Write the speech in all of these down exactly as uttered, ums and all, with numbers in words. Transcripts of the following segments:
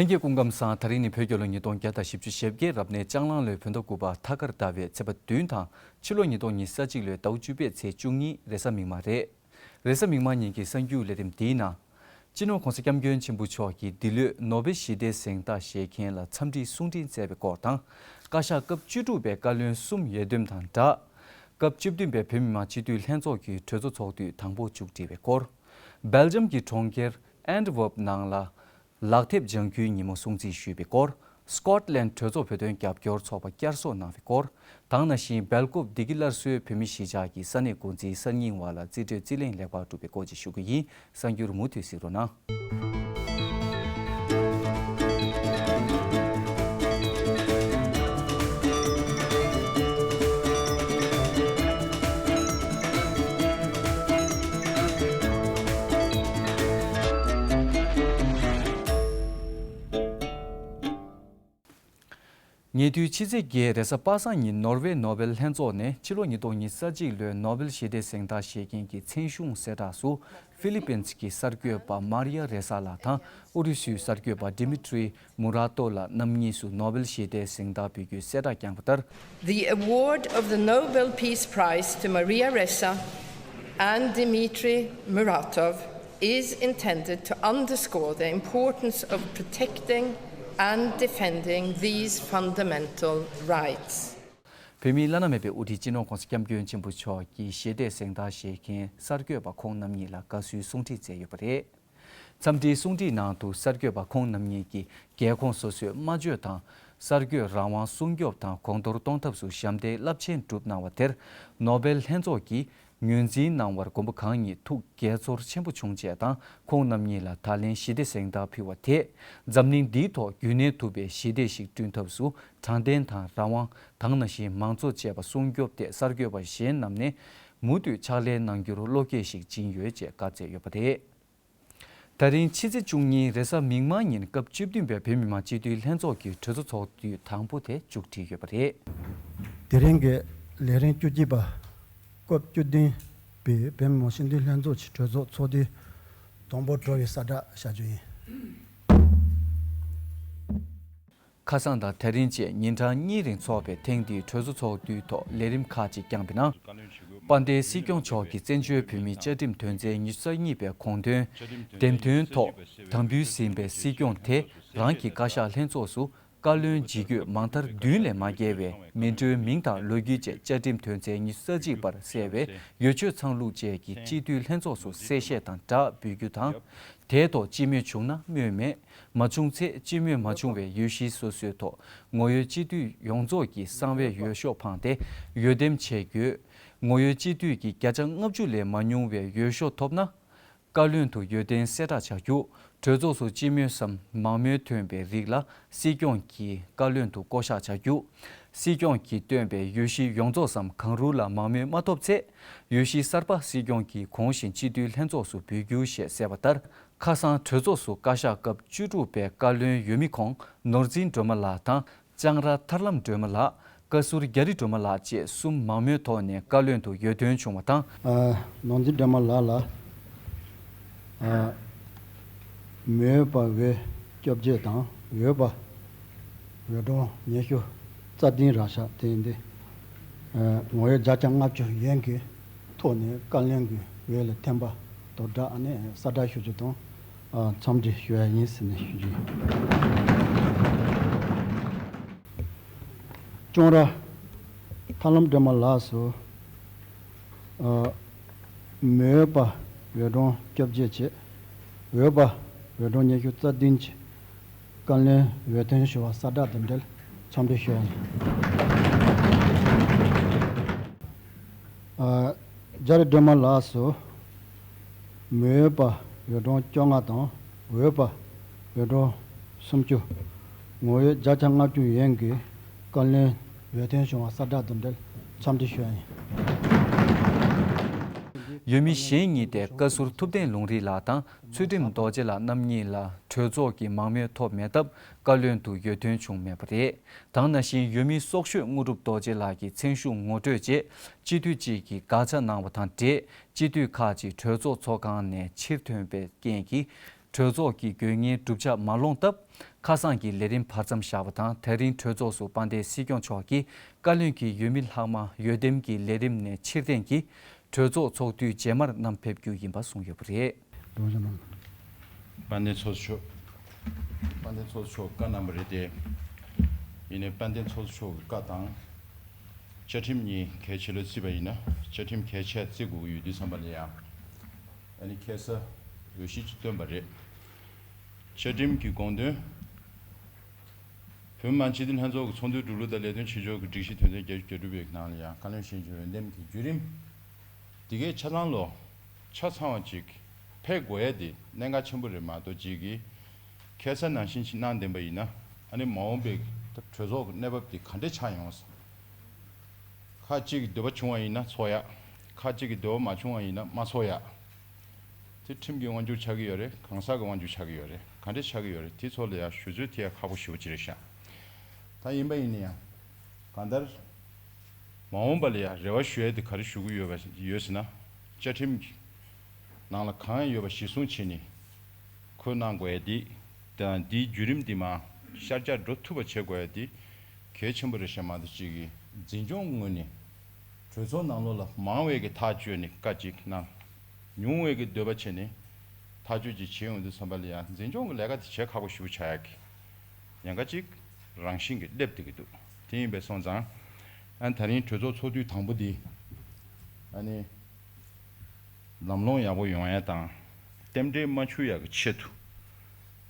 ལྷན་རྒྱས་སྐུ་ཁམས་བཟང་། ད་རིང་ནི་བོད་རྒྱལ་ལོ་ཉིས་སྟོང་བརྒྱ་དང་བཞི་བཅུ་ཞེ་བརྒྱད་རབ་གནས་ལྕགས་གླང་ལོའི་བོད་ཟླ་དགུ་པ་ཐ་སྐར་ཟླ་བའི་ཚེས་པ་བདུན་དང་ཕྱི་ལོ་ཉིས་སྟོང་ཉི་ཤུ་རྩ་གཅིག་ལོའི་ཟླ་བ་བཅུ་པའི་ཚེས་བཅུ་གཉིས་རེས་གཟའ་མིག་དམར་རེད། རེས་གཟའ་མིག་དམར་ཉིན་གྱི་གསར་འགྱུར་ལས་རིམ་འདིའི་ནང་། སྤྱི་ནོར་༧གོང་ས་༧སྐྱབས་མགོན་ཆེན་པོ་མཆོག་གིས་འདི་ལོའི་ནོ་བེལ་ཞི་བདེའི་གཟེངས་རྟགས་བཞེས་མཁན་ལ་འཚམས་འདྲིའི་གསུང་འཕྲིན་བསྩལ་བའི་སྐོར་དང་། བཀའ་ཤག་སྐབས་བཅུ་དྲུག་པའི་བཀའ་བློན་གསུམ་ཡོད་དོན་དང་སྦྲགས། སྐབས་བཅུ་བདུན་པའི་བོད་མི་མང་སྤྱི་འཐུས་ལྷན་ཚོགས་ཀྱི་གྲོས་ཚོགས་ཚོགས་དུས་དང་པོ་མཇུག་སྒྲིལ་བའི་སྐོར། སྦེལ་ཇམ་གྱི་གྲོང་ཁྱེར་ཨན་ཏི་ཝེརབ་ནང་ལ་ལག་དེབ་ལྗང་ཁུའི་ཉིན་མོ་སྲུང་བརྩི་ཞུས་པའི་སྐོར། སྐོཊ་ལན་གྲོས་ཚོགས་བོད་དོན་རྒྱབ་སྐྱོར་ཚོགས་པ་བསྐྱར་གསོ་གནང་བའི་སྐོར། དེ་ནང་བཞིན་སྦེལ་ཀོབ་བདེ་སྐྱིད་སླར་གསོའི་བོད་མི་གཞིས་ཆགས་ཀྱི་ས་གནས་འགོ་འཛིན་གསར་རྙིང་བ་ལ་རྩིས་སྤྲོད་རྩིས་ལེན་ལེགས་པར་གྲུབ་པའི་སྐོར་བཅས་ཞུ་གི་ཡིན། གསར་འགྱུར་མུ་མཐུད་གཟིགས་རོགས་གནང་། ཉེ་དུས་ཕྱི་ཚེས་བརྒྱད་རེས་གཟའ་པ་སངས་ཉིན་ནོར་ཝེ་ནོ་བེལ་ལྷན་ཚོགས་ནས་ཕྱི་ལོ་ཉིས་སྟོང་ཉི་ཤུ་རྩ་གཅིག་ལོའི་ནོ་བེལ་ཞི་བདེའི་གཟེངས་རྟགས་བཞེས་མཁན་གྱི་མཚན་གཞུང་གསལ་བསྒྲགས་སུ། ཧྥི་ལི་པིན་གྱི་གསར་འགོད་པ་མར་ཡ་རེ་ས་ལགས་དང་ཨུ་རུ་སུའི་གསར་འགོད་པ་ཌི་མི་ཏྲི་མུ་ར་ཏོ་ལགས་རྣམ་གཉིས་སུ་ནོ་བེལ་ཞི་བདེའི་གཟེངས་རྟགས་འབུལ་རྒྱུའི་གསལ་བསྒྲགས་བསྐྱངས་པ་ལྟར། The award of the Nobel Peace Prize to Maria Ressa and Dmitry Muratov is intended to underscore the importance of protecting and defending these fundamental rights. བོད་མིའི་བླ་ན་མེད་པའི་དབུ་ཁྲིད་སྤྱི་ནོར་༧གོང་ས་༧སྐྱབས་མགོན་ཆེན་པོ་མཆོག་གི་ཞི་བདེའི་གཟེངས་རྟགས་བཞེས་མཁན་གསར་འགོད་པ་ཁོང་རྣམ་གཉིས་ལ་དགའ་བསུའི་གསུང་འཕྲིན་བསྩལ་ཡོད་པ་རེད། འཚམས་འདྲིའི་གསུང་འཕྲིན་ནང་དུ་གསར་འགོད་པ་ཁོང་རྣམ་གཉིས་ཀྱིས་རྒྱལ་ཁོངས་སོ་སོའི་སྨྲ་བརྗོད་དང་གསར་འགོད་རང་དབང་སྲུང་སྐྱོབ་དང་གོང་མཐོར་གཏོང་ཐབས་སུ་ཞབས་འདེགས་རླབས་ཆེན་བསྒྲུབས་གནང་བ་དེར་ནོ་བེལ་ལྷན་ཚོགས་ཀྱིས་ངོས་འཛིན་གནང་བར་མགོན་པོ་གང་ཉིད་ཐུགས་དགྱེས་ཚོར་ཆེན་པོ་བྱུང་ཅེས་དང་། ཁོང་རྣམ་གཉིས་ལ་ད་ལན་ཞི་བདེ་གཟེངས་རྟགས་ཕུལ་བ་དེས་འཛམ་གླིང་འདིའི་ཐོག་རྒྱུན་གནས་ཐུབ་པའི་ཞི་བདེ་ཞིག་བསྐྲུན་ཐབས་སུ་དྲང་བདེན་དང་རང་དབང་། དེ་ནང་བཞིན་མང་གཙོ་བཅས་པ་སྲུང་སྐྱོབ་ཐད་གསར་འགོད་པ་གཞན་རྣམས་ནས་མུ་མཐུད་ཕྱག་ལས་གནང་རྒྱུར་བློ་སྐྱེད་ཞིག་སྦྱིན་ཡོད་ཅེས་བཀའ་སྩལ་ཡོད་པ་རེད། ད་རིང་ཕྱི་ཚེས་བཅུ་གཉིས་རེས་གཟའ་མིག་དམར་ཉིན་སྐབས་བཅུ་བདུན་པའི་བོད་མི་མང་སྤྱི་འཐུས་ལྷན་ཚོགས་ཀྱི་གྲོས་ཚོགས་ཚོགས་དུས་དང་པོ་དེ་མཇུག་སྒྲིལ་ཡོད་པ་རེད། དེ་རིང་གི་ལས་རིམ་བཅུ་གཅིག་པ། སྐབས་བཅུ་བདུན་པའི་བོད་མི་མང་སྤྱི་འཐུས་ལྷན་ཚོགས་ཀྱི་གྲོས་ཚོགས་ཚོགས་དུས་དང་པོ་གྲོལ་བའི་གསལ་བསྒྲགས་བྱ་རྒྱུ་ཡིན། ཁ་སང་དང་དེ་རིང་བཅས་ཉིན་གྲངས་གཉིས་རིང་འཚོགས་པའི་ཐེངས་འདིའི་གྲོས་ཚོགས་ཚོགས་དུས་ཐོག་ལས་རིམ་ཁག་ཅིག་བསྐྱངས་པའི་ནང་། དཔལ་ལྡན་སྲིད་སྐྱོང་མཆོག་གིས་བཙན་བྱོལ་བོད་མིའི་བཅའ་ཁྲིམས་དོན་ཚན་ཉི་ཤུ་རྩ་གཉིས་པའི་དགོངས་དོན་འདེམས་ཐོན་ཐོག་དམ་འབུལ་ཟིན་པའི་སྲིད་སྐྱོང་དེ་རང་གི་བཀའ་ཤག་ལྷན་ཚོགས་སུ་བཀའ་བློན་ཇི་དགོས་མང་མཐར་བདུན་ལས་མ་བརྒལ་བའི་མི་འགྲོའི་མིང་དང་ལོ་རྒྱུས་བཅས་བཅའ་ཁྲིམས་དོན་ཚན་ཉི་ཤུ་རྩ་གཅིག་པར་གསལ་བའི་ཡོ་བཅོས་ཚང་ལུགས་བཅས་ཀྱི་སྤྱི་འཐུས་ལྷན་ཚོགས་སུ་གསལ་བཤད་དང་སྦྲགས་འབུལ་རྒྱུ་དང་། དེའི་ཐོག་སྤྱི་མོས་བྱུང་ན་སྨོས་མེད། མ་བྱུང་ཚེ་སྤྱི་མོས་མ་བྱུང་བའི་ཡུལ་གཞི་སོ་སོའི་ཐོག་ངོ་ཡོད་སྤྱི་འཐུས་ཡོངས་རྫོགས་ཀྱི་གསང་བའི་འོས་ཤོག་འཕངས་ཏེ་འོས་འདེམས་བྱེད་དགོས། ངོ་ཡོད་སྤྱི་འཐུས་ཀྱི་བརྒྱ་ཆ་ལྔ་བཅུ་ལས་མ་ཉུང་བའི་འོས་ཤོག་ཐོབ་ན། བཀའ་བློན་དུ་འོས་འདེམས་གསལ་བསྒྲགས་བྱ་རྒྱུ། གྲོས་ཚོགས་སུ་སྤྱི་མོས་སམ་མང་མོས་ཐོན་པའི་རིགས་ལ་སྲིད་སྐྱོང་གིས་བཀའ་བློན་དུ་བསྐོ་གཞག་བྱ་རྒྱུ། སྲིད་སྐྱོང་གིས་བཏོན་པའི་འོས་གཞི་ཡོངས་རྫོགས་སམ་གང་རུང་ལ་མང་མོས་མ་ཐོབ་ཚེ། འོས་གཞི་གསར་པ་སྲིད་སྐྱོང་གིས་གོང་བཞིན་སྤྱི་འཐུས་ལྷན་ཚོགས་སུ་འབུལ་རྒྱུ་ཞེས་གསལ་བ་ལྟར། ཁ་སང་གྲོས་ཚོགས་སུ་བཀའ་ཤག་སྐབས་བཅུ་དྲུག་པའི་བཀའ་བློན་འོས་མི་ཁོང་ནོར་འཛིན་སྒྲོལ་མ་ལགས་དང་། ལྕང་ར་ཐར་ལམ་སྒྲོལ་མ་ལགས། བཀའ་ཟུར་རྒྱ་རི་སྒྲོལ་མ་ལགས་བཅས་གསུམ་མང་མོས་ཐོག་ནས་བཀའ་བློན་དུ་འོས་ཐོན་བྱུང་བ་དང་། ཨ། ནོར་འཛིན་སྒྲོལ་མ་ལགས་ལ། ཨ། མི་འོས་པ་འོས་བཅོ་བརྒྱད་དང་འོས་པ་འོས་གྲངས་ཉི་ཤུ་རྩ་བདུན་རག་ཤག་དེ་ཡིན་ཏེ། ཨ། ངོ་ཡོད་བརྒྱ་ཆ་ལྔ་བཅུ་ཡན་གྱི་ཐོག་ནས་བཀའ་བློན་གྱི་འོས་ལ་འཐེན་པ་དང་སྦྲགས་ནས་གསལ་བསྒྲགས་ཞུ་རྒྱུ་དང་། ཨ། འཚམས་འདྲི་ཞུ་ཡ་ཡིན་ཟེར་ནས་ཞུ་རྒྱུ་ཡིན། ལྕང་ར་ཐར་ལམ་སྒྲོལ་མ་ལགས་སུ། ཨ། མི་འོས་པ་འོས་གྲངས་བཅོ་བརྒྱད་བཅས་འོས་པ་འོས་གྲངས་ཉི་ཤུ་རྩ་བདུན་གྱི་བཀའ་བློན་འོས་ཐོན་ཞུ་བ་གསལ་བསྒྲགས་དང་འབྲེལ་འཚམས་འདྲི་ཞུ་བ་ཡིན། ཨ། རྒྱ་རི་སྒྲོལ་མ་ལགས་སུ། མི་འོས་པ་འོས་གྲངས་བཅོ་ལྔ་དང་འོས་པ་འོས་གྲངས་སུམ་ཅུ། ངོ་ཡོད་བརྒྱ་ཆ་ལྔ་བཅུ་ཡན་གྱི་བཀའ་བློན་འོས་ཐོན་བྱུང་བ་གསལ་བསྒྲགས་དང་འབྲེལ་འཚམས་འདྲི་ཞུ་ཡ་ཡིན། འོས་མི་གཞན་གཉིས་ཏེ་བཀའ་ཟུར་ཐུབ་བསྟན་ལུང་རིགས་ལགས་དང་ཚུལ་ཁྲིམས་རྡོ་རྗེ་ལགས་རྣམ་གཉིས་ལ་གྲོས་ཚོགས་ཀྱི་མང་མོས་ཐོབ་མེད་སྟབས་བཀའ་བློན་དུ་འོས་ཐོན་བྱུང་མེད་པ་རེད། དེ་ནང་བཞིན་འོས་མི་སྲོག་ཤོས་དངོས་གྲུབ་རྡོ་རྗེ་ལགས་ཀྱི་མཚན་གཞུང་ངོ་སྤྲོད་རྗེས་སྤྱི་འཐུས་གཅིག་གིས་དགག་བྱ་གནང་བ་དང་འབྲེལ། སྤྱི་འཐུས་ཁག་ཅིག་གྲོས་ཚོགས་ཚོགས་ཁང་ནས་ཕྱིར་ཐོན་པའི་རྐྱེན་གྱིས། གྲོས་ཚོགས་ཀྱི་དགོས་ངེས་གྲུབ་ཆ་མ་ལོངས་སྟབས། ཁ་སང་གི་ལས་རིམ་བར་མཚམས་བཞག་པ་དང་། དེ་རིང་གྲོས་ཚོགས་སུ་དཔལ་ལྡན་སྲིད་སྐྱོང་མཆོག་གིས་བཀའ་བློན་གྱི་འོས་མི་ལྷག་མ་འོས་འདེམས་ཀྱི་ལས་རིམ་ནས་ཕྱིར་འཐེན་གྱིས་གྲོས་ཚོགས་ཚོགས་དུས་རྗེས་མར་བསྣམས་ཕེབས་རྒྱུ་ཡིན་པ་གསུངས་ཡོད་པ་རེད། དཔལ་ལྡན་ཚོགས་གཙོ་མཆོག་དཔལ་ལྡན་ཚོགས་གཙོ་མཆོག་བཀའ་གནང་བ་རེད་དེ། ཡིན་ནའི་དཔལ་ལྡན་ཚོགས་གཙོ་མཆོག་གི་བཀའ་དང་། བཅའ་ཁྲིམས་གཉིས་གལ་ཆེ་ལོས་བརྩིས་པ་ཡིན་ན། བཅའ་ཁྲིམས་གལ་ཆེ་བརྩི་དགོས་ཀྱི་ཡོད་དུས་ཙམ་པ་ལ་ཡང་། ཨ་ནི་ཁ་སང་འོས་གཞི་ཅིག་བཏོན་པ་རེད། བཅའ་ཁྲིམས་ཀྱི་དགོངས་དོན། བོད་མི་མང་སྤྱི་འཐུས་ལྷན་ཚོགས་ཀྱི་ཚོགས་འདུའི་གྲུབ་ལུགས་དང་ལས་དོན་བྱེད་ཕྱོགས་ཀྱི་སྒྲིག་གཞི་དོན་ཚན་བརྒྱད་ཅུ་གྱ་དྲུག་པའི་ནང་ལ་ཡང་། བཀའ་བློན་ཞིབ་དཔྱོད་འོས་འདེམས་ཀྱི་བརྒྱུད་རིམ་འདི་གའི་ཆ་ཚང་ལོ། ཆ་ཚང་བ་ཅིག་ཕེབས་དགོས་ཡ་དེ་གནད་འགག་ཆེན་པོ་རེད་མ་གཏོགས། ཅིག་གིས་ཁ་སང་ནང་བཞིན་ཅིག་གནང་བསྡད་པ་ཡིན་ན། ཨ་ནི་མ་འོངས་པའི་གྲོས་ཚོགས་ཀྱི་གནས་བབ་དེ་ག་འདྲས་ཆགས་ཡོང་ཟེར། ཁག་ཅིག་གི་འདོད་པ་བྱུང་བ་ཡིན་ན་ཚོགས་ཡ། ཁག་ཅིག་གི་འདོད་པ་མ་བྱུང་བ་ཡིན་ན་མ་ཚོགས་ཡ། དེ་ཁྲིམས་ཀྱི་དབང་སྒྱུར་ཆགས་ཀྱི་ཡོད་རེད། གང་ཟག་གི་དབང་སྒྱུར་ཆགས་ཀྱི་ཡོད་རེད། ག་འདྲས་ཆགས་ཀྱི་ཡོད་རེད། དེ་ཚོ་ལ་ཡང་ཞུ་ཚོད་དེ་ཡང་ཁག་པོ་ཞེ་པོ་ཅིག་རེད་ཤག་ད་ཡིན་པ་ཡིན་ན་ཡང་། གང་ལྟར། མ་འོངས་པ་ལ་ཡང་རེ་བ་ཞུ་ཡ་དེ་ག་རེ་ཞུ་གི་ཡོད་པ་ཡོད་ཟེར་ན། བཅའ་ཁྲིམས་ཀྱི་ནང་ལ་གང་ཡོད་པ་གཞིར་བཟུང་བྱས་ནས་འཁོད་གནང་དགོས་ཡ་དེ་དང་། དེའི་བརྒྱུད་རིམ་དེ་མར་ཤར་རྒྱག་འགྲོ་ཐུབ་པ་བྱེད་དགོས་ཡ་དེ་གལ་ཆེན་པོ་རེད་ཤག་མ་གཏོགས། ཅིག་གིས་འཛིན་སྐྱོང་ངོས་ནས་གྲོས་ཚོགས་ནང་ལོགས་ལ་མང་བས་ཀྱི་ཐག་གཅོད་ནས་བཀའ་གཅིག་གནང་། ཉུང་བས་ཀྱི་འདོད་པ་བྱས་ནས་ཐག་གཅོད་ཅིག་བྱེད་ཡོང་དུས་ཙམ་པ་ལ་ཡང་། འཛིན་སྐྱོང་གི་ལས་ཀ་དེ་བྱེད་ཁག་པོ་ཞེ་པོ་ཆགས་ཡག་གི་ཉེན་ཁ་ཅིག་རང་བཞིན་གྱིས་སླེབས་བསྡད་ཀྱི་འདུག་དེ་ཡིན་པས་སོང་ཙང་། ཨ་ནི་ད་རིང་གྲོས་ཚོགས་ཚོགས་དུས་དང་པོ་འདི། ཨ་ནི་ལམ་ལྷོང་ཡག་པོ་ཡོང་ཡ་དང་། རྟེན་འབྲེལ་མ་འཆུག་ཡག་གི་ཆེད་དུ།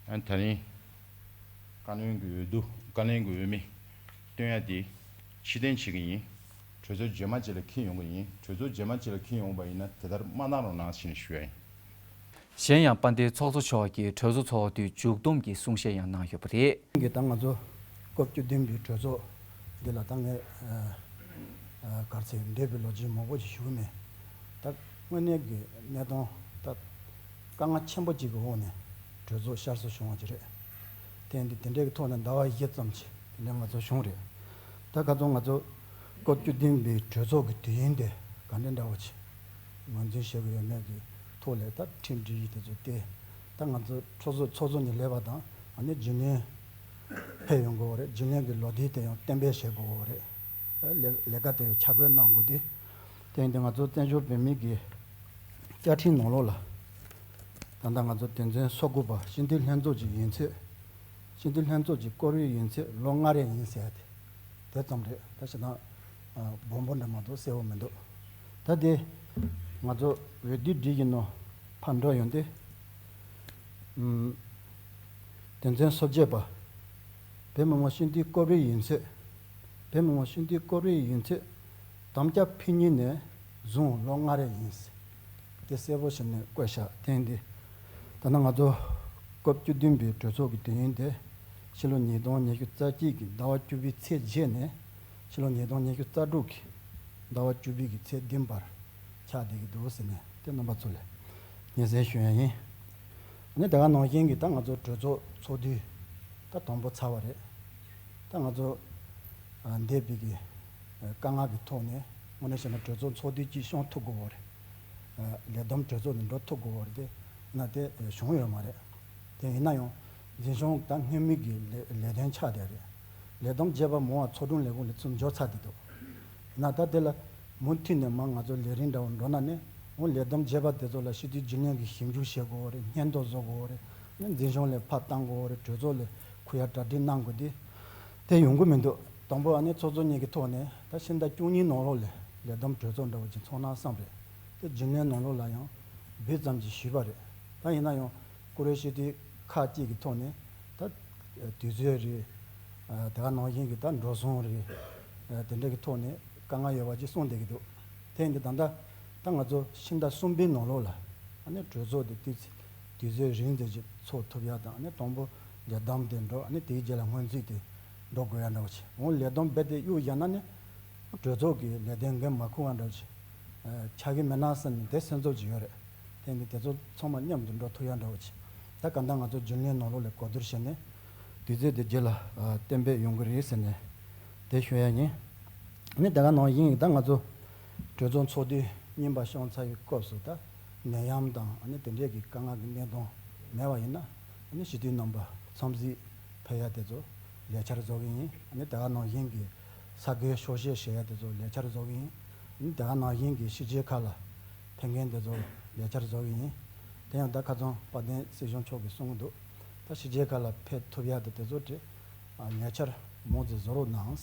ཨ་ནི་ད་རིང་བཀའ་བློན་གྱི་འོས་བསྡུ། བཀའ་བློན་གྱི་འོས་མི་བཏོན་ཡ་དེ་ཕྱིར་འཐེན་བྱེད་ཀྱི་ཡིན། གྲོས་ཚོགས་རྗེས་མ་ཅིག་ལ་འཁྱེར་ཡོང་གི་ཡིན། གྲོས་ཚོགས་རྗེས་མ་ཅིག་ལ་འཁྱེར་ཡོང་བ་ཡིན་ན་དེ་ལྟར་མ་གནང་རོགས་གནང་ཞེས་ནས་ཞུ་ཡ་ཡིན། གཞན་ཡང་། དཔལ་ལྡན་ཚོགས་གཙོ་མཆོག་གིས་གྲོས་ཚོགས་ཚོགས་དུས་མཇུག་བསྡོམས་ཀྱི་གསུང་བཤད་ཡང་གནང་ཡོད་པ་རེད། གི་ད་ང་ཚོ་སྐབས་བཅུ་བདུན་པའི་གྲོས་ཚོགས་འདི་ལ་ད་ངས་ཨ་ཨ་ག་རེ་ཟེར། འདས་པའི་ལོ་རྒྱུས་མང་པོ་ཞིག་ཞུ་གི་མེད། ད་དངོས་གནས་ཀྱི་གནས་སྟངས་ད་དཀའ་ངལ་ཆེན་པོ་ཅིག་གི་འོག་ནས་གྲོས་ཚོགས་བསྐྱར་གསོ་བྱུང་བ་ཅིག་རེད། དེ་འདི་དེ་འདྲའི་གི་ཐོག་ནས་ཟླ་བ་བཞི་ཙམ་ཅིག་ལས་ང་ཚོ་བྱུང་རེད། ད་ཁ་སང་ང་ཚོ་སྐབས་བཅུ་བདུན་པའི་གྲོས་ཚོགས་ཀྱི་དུས་ཡུན་དེ་ག་འདྲ་འདྲ་བོ་ཅིག་ངོས་འཛིན་བྱེད་དགོས་ཡོད་མེད་ཀྱི་ཐོག་ལ། ད་ཁྲིམས་སྒྲིག་གཞི་དེ་ཚོ་བལྟས། ད་ང་ཚོ་ཚོགས་གཙོ་ཚོགས་གཙོ་ནས་སླེབས་པ་དང་། ཨ་ནི་རྒྱུན་ལས་ཕེབས་ཡོང་དགོས་པ་རེད། རྒྱུན་ལས་ཀྱི་ལོ་དུས་དེ་ཡང་གཏན་འབེབས་བྱེད་དགོས་པ་རེད། ལས་ལས་ཀ་དེ་ཡང་ཆ་བགོས་གནང་དགོས་དེ། དེ་ཡིན་དུས་ང་ཚོ་བཙན་བྱོལ་བོད་མིའི་གི་བཅའ་ཁྲིམས་ནང་ལོགས་ལ། ད་ལྟ་ང་ཚོ་དོན་ཚན་སོ་དགུ་པ། སྤྱི་འཐུས་ལྷན་ཚོགས་ཀྱི་ཡུན་ཚད། སྤྱི་འཐུས་ལྷན་ཚོགས་ཀྱི་སྐོར་བའི་ཡུན་ཚད་ལོ་ལྔ་རེ་ཡིན་ཟེར་ཏེ། དེ་ཙམ་རེད། ད་ཞེ་དྲག་སྦོམ་པོ་འདྲ་མ་གཏོགས་གསལ་པོ་མི་འདུག་ད་དེ་ང་ཚོ་འོས་བསྡུ་སྒྲིག་གཞི་ནང་ཕར་འགྲོ་ཡོང་དུས། ཨམ། དོན་ཚན་སོ་བརྒྱད་པ། བོད་མི་མང་སྤྱི་འཐུས་སྐོར་བའི་ཡུན་ཚད། བོད་མི་མང་སྤྱི་འཐུས་སྐོར་བའི་ཡུན་ཚད་དམ་བཅའ་ཕུལ་ཉིན་ནས་བཟུང་ལོ་ལྔ་རེ་ཡིན། དེ་གསལ་པོ་བྱས་ནས་བཀོད་བཞག་དེ་ཡིན་དུས། ད་ནང་ང་ཚོ་སྐབས་བཅུ་བདུན་པའི་གྲོས་ཚོགས་ཀྱི་དུས་ཡུན་དེ་ཕྱི་ལོ་ཉིས་སྟོང་ཉི་ཤུ་རྩ་གཅིག་གི་ཟླ་བ་བཅུ་པའི་ཚེས་བརྒྱད་ནས་ཕྱི་ལོ་ཉིས་སྟོང་ཉི་ཤུ་རྩ་དྲུག་གི་ཟླ་བ་བཅུ་པའི་གི་ཚེས་བདུན་བར་ཆགས་བསྡད་ཀྱི་འདུག་ཟེར་ནས་དེ་རྣམ་པ་ཚོ་ལ་སྙན་སེང་ཞུ་ཡ་ཡིན། ཨ་ནི་དེ་ག་ནང་བཞིན་གྱི་ད་ང་ཚོ་གྲོས་ཚོགས་ཚོགས་དུས་ད་དང་པོ་ཚར་བ་རེད། ད་ང་ཚོ་ཨ་འདས་པའི་གི་ཨ་དཀའ་ངལ་གྱི་ཐོག་ནས་དངོས་གནས་བྱས་ན་གྲོས་ཚོགས་ཚོགས་དུས་གཅིག་སྐྱོང་ཐུབ་དགོས་པ་རེད། ཨ་ལས་བསྡོམས་གྲོས་ཚོགས་ནས་འགྲོ་ཐུབ་དགོས་པ་རེད། དེ་ན་དེ་བྱུང་ཡོད་མ་རེད། དེ་ཡིན་ན་ཡང་འཛིན་སྐྱོང་ད་སྔོན་མའི་གི་ལས་ལས་དོན་ཆགས་བསྡད་རེད། ལས་བསྡོམས་བརྒྱད་པ་མང་བ་ཚོགས་དྲུང་ལས་ཁུངས་ལ་ཚུར་འབྱོར་ཚར་བསྡད་འདུག་ཡིན་ན་ད་དེ་ལ་མུ་མཐུད་ནས་མར་ང་ཚོ་ལས་རིམ་འདྲ་བོ་འགྲོ་ན་ནི། འོ་ལས་བསྡོམས་བརྒྱད་པ་དེ་ཚོ་ལ་སྤྱི་འཐུས་རྒྱུན་ལས་ཀྱིས་ཞིབ་འཇུག་བྱེད་དགོས་པ་རེད། སྙན་ཐོ་བཟོ་དགོས་པ་རེད། ནི་འཛིན་སྐྱོང་ལ་ཕར་བཏང་དགོས་པ་རེད། གྲོས་ཚོགས་ལ་ཁུར་ཡ་གྲ་སྒྲིག་གནང་དགོས་དེ། དེ་ཡོང་གི་མི་འདུག་དང་པོ་ཨ་ནི་ཚོགས་གཙོ་གཉིས་ཀྱི་ཐོག་ནས་ད་ཕྱི་ཟླ་བཅུ་གཉིས་ནང་ལོགས་ལ་ལས་བསྡོམས་གྲོས་ཚོགས་འདྲ་བོ་ཅིག་ཚོགས་ན་བསམ་རེད། དེ་རྒྱུན་ལས་ནང་ལོགས་ལ་ཡང་འབུལ་ཙམ་ཅིག་ཞུས་པ་རེད། ད་ཡིན་ན་ཡང་བཀུར་འོས་སྤྱི་འཐུས་ཁག་ཅིག་གི་ཐོག་ནས་ད་དུས་ཚོད་རེད། ཨ་དེ་ག་ནང་བཞིན་གྱི་ད་འགྲོ་སོང་རེད། ཨ་དེ་འདྲ་གི་ཐོག་ནས་དཀའ་ངལ་ཡོད་པ་ཅིག་གསུངས་བསྡད་ཀྱི་འདུག་དེ་ཡིན་དུས་ད་ལྟ་ད་ང་ཚོ་ཕྱི་ཟླ་གསུམ་པའི་ནང་ལོགས་ལ་ཨ་ནི་གྲོས་ཚོགས་དེ་དུས་དུས་ཚོད་རིང་ཙམ་ཅིག་ཚོགས་ཐུབ་ཡ་དང་། ཨ་ནི་དང་པོ་ལས་བསྡོམས་དེ་འགྲོ། ཨ་ནི་དེའི་རྗེས་ལ་སྔོན་རྩིས་དེ་འགྲོ་དགོས་ཡ་འདྲ་བོ་ཅིག་འོ་ལས་བསྡོམས་རྦད་དེ་གཡུག་བཞག་ན་ནི་གྲོས་ཚོགས་ཀྱི་ལས་དོན་འགན་མ་འཁུར་བ་འདྲ་བོ་ཅིག་ཆགས་ཀྱི་མེད་ན་བསམ་ནས་དེ་སེམས་ཚོར་ཅིག་ཡོད་རེད། དེ་ནི་དེ་ཚོ་ཚང་མ་མཉམ་དུ་འགྲོ་ཐུབ་ཡ་འདྲ་བོ་ཅིག་ད་ག་འདྲ་ང་ཚོ་རྒྱུན་ལས་ནང་ལོགས་ལ་གོ་བསྡུར་བྱས་ནས་དུས་ཚོད་དེ་རྗེས་ལ་གཏན་འབེབས་ཡོང་གི་རེད་ཟེར་ནས་དེ་ཞུ་ཡ་ཡིན། ཨ་ནི་དེ་ག་ནང་བཞིན་ད་ང་ཚོ་གྲོས་ཚོགས་ཚོགས་དུས་རྙིང་པ་བྱུང་ཚར་བའི་སྐབས་སུ་ད་ནད་ཡམས་དང་ཨ་ནི་དེ་འདྲས་ཀྱི་དཀའ་ངལ་གྱི་གནད་དོན་ མེད་པ་ཡིན་ན་ཨ་ནི་སྤྱི་འཐུས་རྣམ་པ་འཚམས་གཟིགས་ཕེབས་ཡ་དེ་ཚོ་ལས་འཆར་བཟོ་གི་ཡིན། ཨ་ནི་དེ་ག་ནང་བཞིན་གྱི་ས་དགེ་ཤོག་བཤད་བྱེད་ཡ་དེ་ཚོ་ལས་འཆར་བཟོ་གི་ཡིན། ཨ་ནི་དེ་ག་ནང་བཞིན་གྱི་ཕྱི་རྒྱལ་ཁག་ལ་ཕེབས་མཁན་དེ་ཚོ་ལས་འཆར་བཟོ་གི་ཡིན། དེ་ཡང་ད་ཁ་སང་དཔལ་ལྡན་སྲིད་སྐྱོང་མཆོག་གིས་གསུངས་འདུག་ད་ཕྱི་རྒྱལ་ཁག་ལ་ཕེབས་ཐུབ་ཡ་དེ་དེ་ཚོ་དེ་ལས་འཆར་མང་ཙམ་བཟོ་རོགས་གནང་།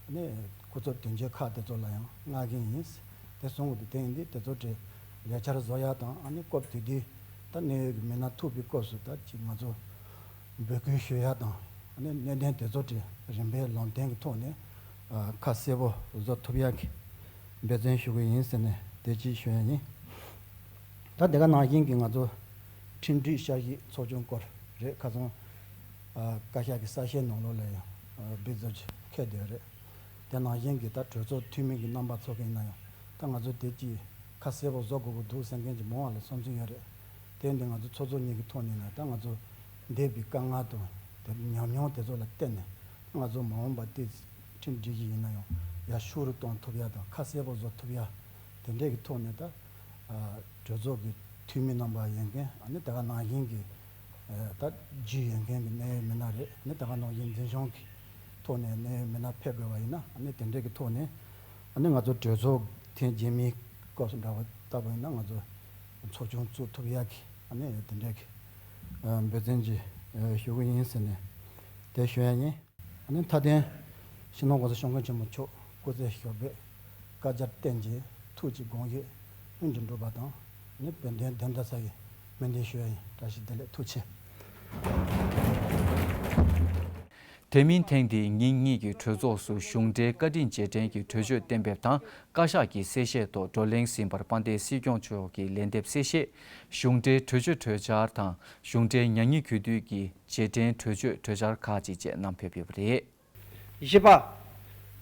ཨ་ནི་སྐུ་ཚབ་དོན་གཅོད་ཁག་དེ་ཚོ་ལ་ཡང་མངགས་མཁན་ཡིན། དེ་སོང་དུས་དེ་ཡིན་དུས་དེ་ཚོ་གྲས་ལས་འཆར་བཟོ་ཡག་དང་ཨ་ནི་སྐབས་དེ་དུས་ད་གནད་ཡོད་ཀྱི་མི་སྣ་ཐུག་པའི་སྐབས་སུ་ད་ཅིག་ང་ཚོ་འབོད་སྐུལ་ཞུ་ཡག་དང་ཨ་ནི་གནད་དོན་དེ་ཚོ་གྲས་རིམ་པས་ལམ་སྟོན་གྱི་ཐོག་ནས་ཨ་ཁ་གསལ་པོ་བཟོ་ཐུབ་ཡག་གི་འབད་བརྩོན་ཞུ་གི་ཡིན་ཟེར་ནས་དེ་གཅིག་ཞུ་ཡག་ཡིན། ད་དེ་ག་ནང་བཞིན་གྱི་ང་ཚོ་ཁྲིམས་སྒྲིག་ཞབས་ཞུའི་ཚོགས་ཆུང་སྐོར་རེད། ཁ་སང་ཨ་བཀའ་ཤག་གི་གསལ་བཤད་ནང་ལོགས་ལ་ཡང་ཨ་འབུར་ཙམ་ཅིག་འཁོད་བསྡད་ཡོད་རེད། དེ་ནང་བཞིན་གྱི་ད་གྲོས་ཚོགས་འཐུས་མི་གི་རྣམ་པ་ཚོ་གི་ཡིན་ན་ཡང་ད་ང་ཚོ་དེ་གཅིག་ཁ་གསལ་པོ་བཟོ་དགོས་ཀྱི་འདུག་ཟེར་མཁན་གྱི་མང་བ་ལ་བསམ་ཚུལ་ཡོད་རེད། དེ་འདི་ང་ཚོ་ཚོགས་གཙོ་གཉིས་ཀྱི་ཐོག་ནས་ན་ད་ང་ཚོ་འདས་པའི་དཀའ་ངལ་དང་དེ་ཉམས་མྱོང་དེ་ཚོ་ལ་བརྟེན་ནས་ང་ཚོ་མ་འོངས་པ་དེ་ཁྲིམས་སྒྲིག་གཞི་ཡིན་ན་ཡང་ཡར་ཤུགས་རུ་གཏོང་ཐུབ་ཡ་དང་ཁ་གསལ་པོ་བཟོ་ཐུབ་ཡ་དེ་འདྲས་ཀྱི་ཐོག་ནས་ད་ཨ་གྲོས་ཚོགས་ཀྱི་འཐུས་མི་རྣམ་པ་ཡིན་མཁན་ཨ་ནི་དེ་ག་ནང་བཞིན་གྱི་ཨ་ད་རྒྱུས་ཡོད་མཁན་གྱི་གནད་ཡོད་མི་སྣ་རེད། ཨ་ནི་དེ་ག་ནང་བཞིན་འཛིན་སྐྱོང་གི་ཐོག་ནས་གནད་ཡོད་མི་སྣ་ཕེབས་དགོས་པ་ཡིན་ན་ཨ་ནི་དེ་འདྲས་ཀྱི་ཐོག་ནས་ཨ་ནི་ང་ཚོ་གྲོས་ཚོགས་ཐེངས་རྗེས་མའི་སྐབས་སུ་འདྲ་བ་ལྟ་བུ་ཡིན་ན་ང་ཚོ་ཚོགས་ཆུང་བཙུགས་ཐུབ་ཡག་གི་ཨ་ནི་དེ་འདྲས་ཀྱི་ཨ་འབད་བརྩོན་ཅིག་ཨ་ཞུ་གི་ཡིན་ཟེར་ནས་དེ་ཞུ་ཡག་ཡིན། ཨ་ནི་མཐའ་དོན་སྤྱི་ནོར་༸གོང་ས་༸སྐྱབས་མགོན་ཆེན་པོ་མཆོག་སྐུ་ཚེ་ཞབས་པད་བསྐལ་བརྒྱར་བརྟན་ཅིང་ཐུགས་ཀྱི་དགོངས་བཞེད་ལྷུན་གྱིས་འགྲུབ་པ་དང་ནི་བོད་དོན་བདེན་མཐའ་གསལ་བའི་སྨོན་འདུན་ཞུ་ཡ་ཡིན། བཀྲ་ཤིས་བདེ་ལེགས། ཐུགས་རྗེ་ཆེ། དེ་མིན་ཐེངས་འདིའི་ཉིན་གཉིས་ཀྱི་གྲོས་ཚོགས་སུ་གཞུང་འབྲེལ་བཀའ་དྲིན་རྗེས་དྲན་གྱི་གྲོས་ཆོད་གཏན་འབེབས་དང་བཀའ་ཤག་གི་གསལ་བཤད་ཐོག་བགྲོ་གླེང་ཟིན་པར་དཔལ་ལྡན་སྲིད་སྐྱོང་མཆོག་གིས་ལན་འདེབས་གསལ་བཤད། གཞུང་འབྲེལ་གྲོས་ཆོད་གྲོས་འཆར་དང་གཞུང་འབྲེལ་མྱ་ངན་གུས་འདུད་ཀྱི་རྗེས་དྲན་གྲོས་ཆོད་གྲོས་འཆར་ཁག་ཅིག་བཅས་བསྣམས་ཕེབས་ཡོད་པ་རེད། བཞི་པ།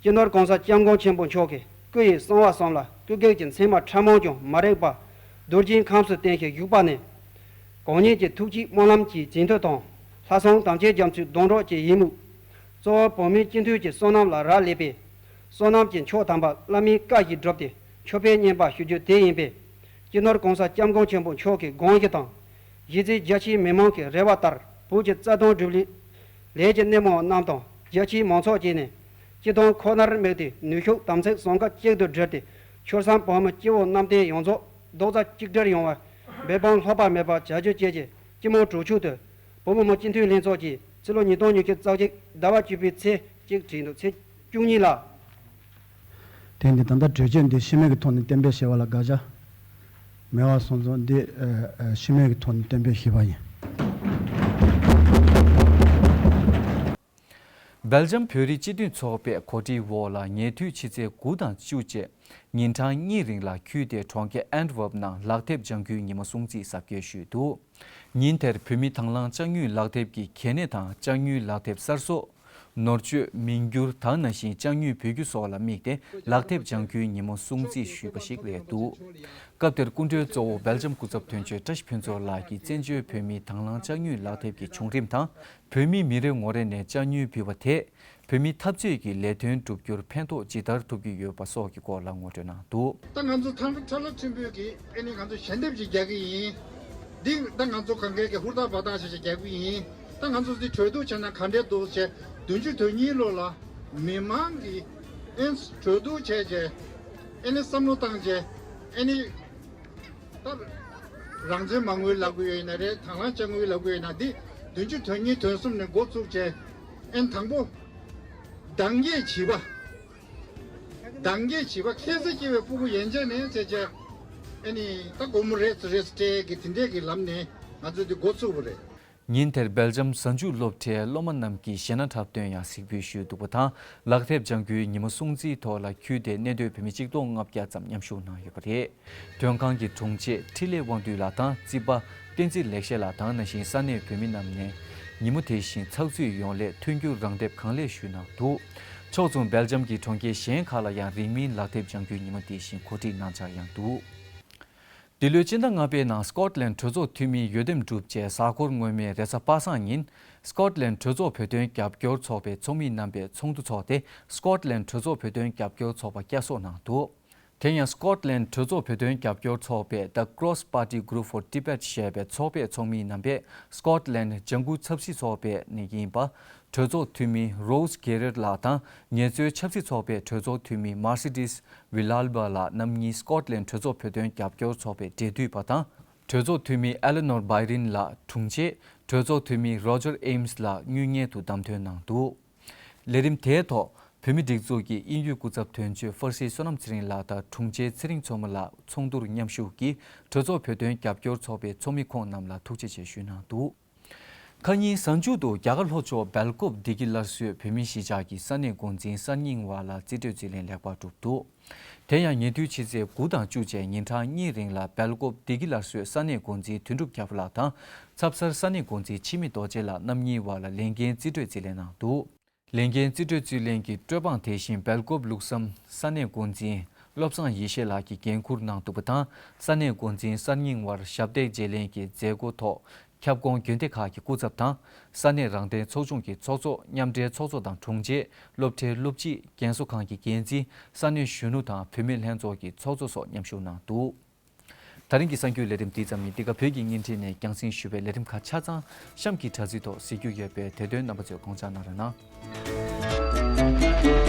སྤྱི་ནོར་༸གོང་ས་༸སྐྱབས་མགོན་ཆེན་པོ་མཆོག་གི་སྐུ་ཡི་གསང་བ་གསུམ་ལ་སྐུ་སྒེར་གྱི་མཚན་མ་ཕྲ་མོ་ཀྱང་མ་རེག་པར་རྡོ་རྗེའི་ཁམས་སུ་བརྟན་ཞིང་བཞུགས་པ་ནི། གང་ཉིད་ཀྱི་ཐུགས་བསྐྱེད་སྨོན་ལམ་གྱི་རྗེས་མཐུད་དང་། ལྷག་བསམ་དམ་ཆོས་རྒྱ་མཚོའི་སྡོང་གྲོགས་ཀྱི་ཡིད་མུག། གཙོ་བོ་བོད་མིའི་སྤྱི་འཐུས་ཀྱི་བསོད་ནམས་ལ་རག་ལས་པའི་བསོད་ནམས་ཀྱི་མཆོག་དམ་པ་བླ་མའི་བཀའ་བཞིན་བསྒྲུབས་ཏེ་མཆོད་པའི་བསྙེན་པ་ཞུ་རྒྱུ་དེ་ཡིན་པས། སྤྱི་ནོར་༸གོང་ས་༸སྐྱབས་མགོན་ཆེན་པོ་མཆོག་གི་དགོངས་གཞི་དང་། གཞི་རྩའི་རྒྱ་ཆེའི་མི་མང་གི་རེ་བ་ལྟར་བོད་ཀྱི་རྩ་དོན་སྒྲུབ་ལས་ལས་ཀྱི་སྣེ་མོ་རྣམས་དང་རྒྱ་ཆེའི་མང་ཚོགས་ཀྱིས་ནི་སྤྱི་དོན་ཁོ་ནར་དམིགས་ཏེ་ནུས་ཤུགས་དམ་ཚིག་ཟུང་ཁ་གཅིག་ཏུ་བསྒྲིལ་ཏེ་ཆོལ་གསུམ་བོད་མི་སྤྱི་བོ་གནམ་བསྟན་ཡོངས་རྫོགས་རྡོག་རྩ་གཅིག་སྒྲིལ་ཡོང་བར་འབད་འབུངས་ལྷོད་པ་མེད་པར་བྱ་རྒྱུ་བཅས་ཀྱི་སྤྱི་མོས་གྲོས་ཆོད་དུ་བོད་མི་མང་སྤྱི་འཐུས་ལྷན་ཚོགས་ཀྱིས་ཕྱི་ལོ་ཉིས་སྟོང་ཉི་ཤུ་རྩ་གཅིག་ཟླ་བ་བཅུ་པའི་ཚེས་གཅིག་བྲིས་འདུག་ཚེས་བཅུ་གཉིས་ལ། དེ་ནི་ད་ལྟ་གྲོས་ཆོད་འདི་ཕྱི་མིག་གི་ཐོག་ནས་གཏན་འབེབས་བྱས་པ་ལ་དགག་བྱ་མེད་པ་སོང་ཙང་འདི་ཨ་ཨ་ཕྱི་མིག་གི་ཐོག་ནས་གཏན་འབེབས་ཞུས་པ་ཡིན། སྦེལ་ཇམ་བོད་རིགས་སྤྱི་མཐུན་ཚོགས་པས་གོ་སྒྲིག་འོག་ལ་ཉེ་དུས་ཕྱི་ཚེས་དགུ་དང་བཅུ་བཅས་ཉིན་གྲངས་གཉིས་རིང་ལ་ཁུལ་དེའི་གྲོང་ཁྱེར་ཨན་ཝར་པ་ནང་ལག་དེབ་ལྗང་ཁུའི་ཉིན་མོ་སྲུང་བརྩི་གཟབ་རྒྱས་ཞུས་འདུག་ཉིན་དེར་བོད་མི་དང་བླངས་ལྕགས་དངུལ་ལག་དེབ་ཀྱི་གལ་གནད་དང་ལྕགས་དངུལ་ལག་དེབ་གསར་བཟོ། ནོར་བཅོས་མིང་བསྒྱུར་དང་ནང་བཞིན་ལྕགས་དངུལ་བོད་སྒྱུར་སོགས་ལ་དམིགས་ཏེ་ལག་དེབ་ལྗང་ཁུའི་ཉིན་མོ་སྲུང་བརྩི་ཞུས་པ་ཞིག་རེད་འདུག་སྐབས་དེར་སྐུ་མགྲོན་གཙོ་བོ་སྦེལ་ཇམ་སྐུ་ཚབ་དོན་གཅོད་བཀྲ་ཤིས་ཕུན་ཚོགས་ལགས་ཀྱིས་བཙན་བྱོལ་བོད་མིའི་དང་བླངས་ལྕགས་དངུལ་ལག་དེབ་ཀྱི་བྱུང་རིམ་དང་། བོད་མི་མི་རེ་ངོ་རེ་ནས་ལྕགས་དངུལ་ཕུལ་བ་དེས་བོད་མི་འཐབ་རྩོད་ཀྱི་ལས་དོན་བསྒྲུབ་རྒྱུར་ཕན་ཐོགས་ཇི་ལྟར་ཐོབ་ཀྱི་ཡོད་པ་སོགས་ཀྱི་སྐོར་ལ་ངོ་སྤྲོད་གནང་འདུག་ད་ང་ཚོ་ཐང་ཁྲ་ལ་ཆེན་པོས་ཀྱི་ཨེ་ནི་ང་ཚོ་ཞལ་འདེབས་ཅིག་རྒྱག་གི་ཡིན། འདི་ད་ང་ཚོ་གང་གའི་གི་ཧུར་ཐག་འབད་ཐག་བྱས་བྱས་རྒྱག་གི་ཡིན། ད་ང་ཚོ་འདི་གྲོས་བསྡུར་བྱས་ན་ག་འདྲས་འདུག་བྱས་བདུན་ཅུ་དོན་གཉིས་ལོ་ལ་མི་མང་གིས་ཨེ་གྲོས་བསྡུར་བྱས་བྱས་ཨེ་ནི་བསམ་བློ་བཏང་བྱས་ཨེ་ནི། ད་རང་བཙན་མ་དངུལ་ལབ་དགོས་ཡོད་ན་རེད། དང་བླངས་ལྕགས་དངུལ་ལབ་དགོས་ཡོད་ན་འདི་བདུན་ཅུ་དོན་གཉིས་དོན་གསུམ་ནས་འགོ་བཙུགས་བྱས་ཨེན་དང་པོ་འདང་གི་བྱིས་པ། འདང་གི་བྱིས་པ་ཁྱད་ཚད་སྐྱེ་བའི་སྤུ་གུ་ཡན་ཆད་ནས་བྱས་བྱས་ཨེ་ནི་ད་སྒོར་མོ་རེ་ཙམ་རེ་ཙམ་སྤྲད་གི་དེ་འདྲས་ཀྱི་ལམ་ནས་ང་ཚོ་འདི་འགོ་བཙུགས་པ་རེད། ཉིན་དེར་སྦེལ་ཇམ་གཟའ་མཇུག་སློབ་གྲྭའི་སློབ་མ་རྣམས་ཀྱིས་གཞས་སྣ་འཁྲབ་སྟོན་ཡང་གཟིགས་འབུལ་ཞུས་འདུག་པ་དང་། ལག་དེབ་ལྗང་ཁུའི་ཉིན་མོ་སྲུང་བརྩིའི་ཐོག་ལ་ཁུལ་དེའི་གནས་སྡོད་བོད་མི་གཅིག་སྟོང་ལྔ་བརྒྱ་ཙམ་མཉམ་ཞུགས་གནང་ཡོད་པ་རེད། མགྲོན་ཁང་གི་དྲུང་ཆེ་འཕྲིན་ལས་དབང་འདུས་ལགས་དང་རྩིས་པ་བསྟན་འཛིན་ལེགས་བཤད་ལགས་དང་ནང་བཞིན་ས་གནས་བོད་མི་རྣམས་ནས་ཉིན་མོ་དེ་བཞིན་ཚགས་ཚུད་ཡོང་སླད་མཐུན་འགྱུར་རང་འདེབས་གང་ལེགས་ཞུས་གནང་འདུག་ཕྱོགས་མཚུངས་སྦེལ་ཇམ་གྱི་གྲོང་ཁྱེར་གཞན་ཁག་ལ་ཡང་རིང་མིན་ལག་དེབ་ལྗང་ཁུའི་ཉིན་མོ་དེ་བཞིན་གོ་སྒྲིག་གནང་འཆར་ཡང་འདུག་འདི་ལོའི་སྤྱི་ཟླ་ལྔ་པའི་ནང་སྐོཊ་ལན་གྲོས་ཚོགས་འཐུས་མིའི་འོས་འདེམས་གྲུབ་རྗེས་གཟའ་འཁོར་སྔོན་མའི་རེས་གཟའ་པ་སངས་ཉིན་སྐོཊ་ལན་གྲོས་ཚོགས་བོད་དོན་རྒྱབ་སྐྱོར་ཚོགས་པའི་ཚོགས་མི་རྣམ་པས་ཚོགས་འདུ་འཚོགས་ཏེ་སྐོཊ་ལན་གྲོས་ཚོགས་བོད་དོན་རྒྱབ་སྐྱོར་ཚོགས་པ་བསྐྱར་གསོ་གནང་འདུག་དེ་ཡང་སི་ཀོཊ་ལན་གྲོས་ཚོགས་བོད་དོན་རྒྱབ་སྐྱོར་ཚོགས་པས་The Cross Party Group for Tibet ཞེས་པའི་ཚོགས་པའི་ཚོགས་མིའི་རྣམ་པས་སི་ཀོཊ་ལན་ལྗང་ཁུ་ཆབ་སྲིད་ཚོགས་པ་ནས་ཡིན་པ། གྲོས་ཚོགས་འཐུས་མི་རོས་གེ་རེར་ལགས་དང་ངལ་རྩོལ་ཆབ་སྲིད་ཚོགས་པའི་གྲོས་ཚོགས་འཐུས་མི་མར་སི་ཌིས་ཝི་ལལ་བྷ་ལགས་རྣམ་གཉིས་སི་ཀོཊ་ལན་གྲོས་ཚོགས་བོད་དོན་རྒྱབ་སྐྱོར་ཚོགས་པའི་འབྲེལ་མཐུད་པ་དང་། གྲོས་ཚོགས་འཐུས་མི་ཨེ་ལེ་ནོར་བྷའི་རིན་ལགས་དྲུང་ཆེ། གྲོས་ཚོགས་འཐུས་མི་རོ་ཇར་ཨེམ་སི་ལགས་དངུལ་གཉེར་དུ་བདམས་ཐོན་གནང་འདུག་ལས་རིམ་དེའི་ཐོག་བོད་མི་སྒྲིག་འཛུགས་ཀྱི་དབྱིན་ཡུལ་སྐུ་ཚབ་དོན་གཅོད་ཧྥར་སེ་བསོད་ནམས་ཚེ་རིང་ལགས་དང་དྲུང་ཆེ་ཚེ་རིང་མཚོ་མོ་ལགས་ཚོགས་འདུར་མཉམ་ཞུགས་ཀྱིས་གྲོས་ཚོགས་བོད་དོན་རྒྱབ་སྐྱོར་ཚོགས་པའི་ཚོགས་མི་ཁོང་རྣམས་ལ་ཐུགས་རྗེ་ཆེ་ཞུས་གནང་འདུག་ཁ་ཉིན་གཟའ་མཇུག་ཏུ་རྒྱ་གར་ལྷོ་ཕྱོགས་སྦེལ་ཀོབ་བདེ་སྐྱིད་སླར་གསོའི་བོད་མིའི་གཞིས་ཆགས་ཀྱི་ས་གནས་འགོ་འཛིན་གསར་རྙིང་བ་ལ་རྩིས་སྤྲོད་རྩིས་ལེན་ལེགས་པར་གྲུབ་འདུག་དེ་ཡང་ཉེ་དུས་ཕྱི་ཚེས་དགུ་དང་བཅུ་བཅས་ཉིན་གྲངས་གཉིས་རིང་ལ་སྦེལ་ཀོབ་བདེ་སྐྱིད་སླར་གསོའི་ས་གནས་འགོ་འཛིན་དོན་གྲུབ་ཁྱབ་ལགས་དང་ཚབ་གསར་ས་གནས་འགོ་འཛིན་འཆི་མེད་རྡོ་རྗེ་ལགས་རྣམ་གཉིས་བར་ལ་ལས་འགན་རྩིས་སྤྲོད་རྩིས་ལེན་གནང་འདུག་ལས་འགན་རྩིས་སྤྲོད་རྩིས་ལེན་གྱི་སྤྲོད་དཔང་དེ་བཞིན་སྦེལ་ཀོབ་ལུགས་བསམ་ས་གནས་འགོ་འཛིན་བློ་བཟང་ཡེ་ཤེས་ལགས་ཀྱིས་འགན་འཁུར་གནང་འདུག་པ་དང་། ས་གནས་འགོ་འཛིན་གསར་རྙིང་བར་ཞབས་སྟེགས་བརྗེ་ལེན་གྱི་མཛད་སྒོ་ཐོག་ཁྱབ་ཁོངས་དགོན་སྡེ་ཁག་གི་སྐུ་ཚབ་དང་ས་གནས་རང་བདེན་ཚོགས་ཆུང་གི་ཚོགས་གཙོ། མཉམ་འབྲེལ་ཚོགས་གཙོ་དང་དྲུང་ཆེ། སློབ་གྲྭའི་སློབ་སྤྱི། རྒན་གསོ་ཁང་གི་འགན་འཛིན། ས་གནས་གཞོན་ནུ་དང་བུད་མེད་ལྷན་ཚོགས་ཀྱི་ཚོགས་གཙོ་སོགས་མཉམ་ཞུགས་གནང་འདུག་ད་རིང་གི་གསར་འགྱུར་ལས་རིམ་འདི་ཙམ་ཡིན། འདི་ག་བོད་ཀྱི་བརྙན་འཕྲིན་ནས་རྒྱང་སྲིང་ཞུ་བའི་ལས་རིམ་ཁག་ཆ་ཚང་གཤམ་གྱི་དྲ་ཚིགས་ཐོག་གཟིགས་རྒྱུ་ཡོད་པས་དེ་དོན་རྣམ་པ་ཚོས་དགོངས་འཇགས་གནང་རོགས་གནང་།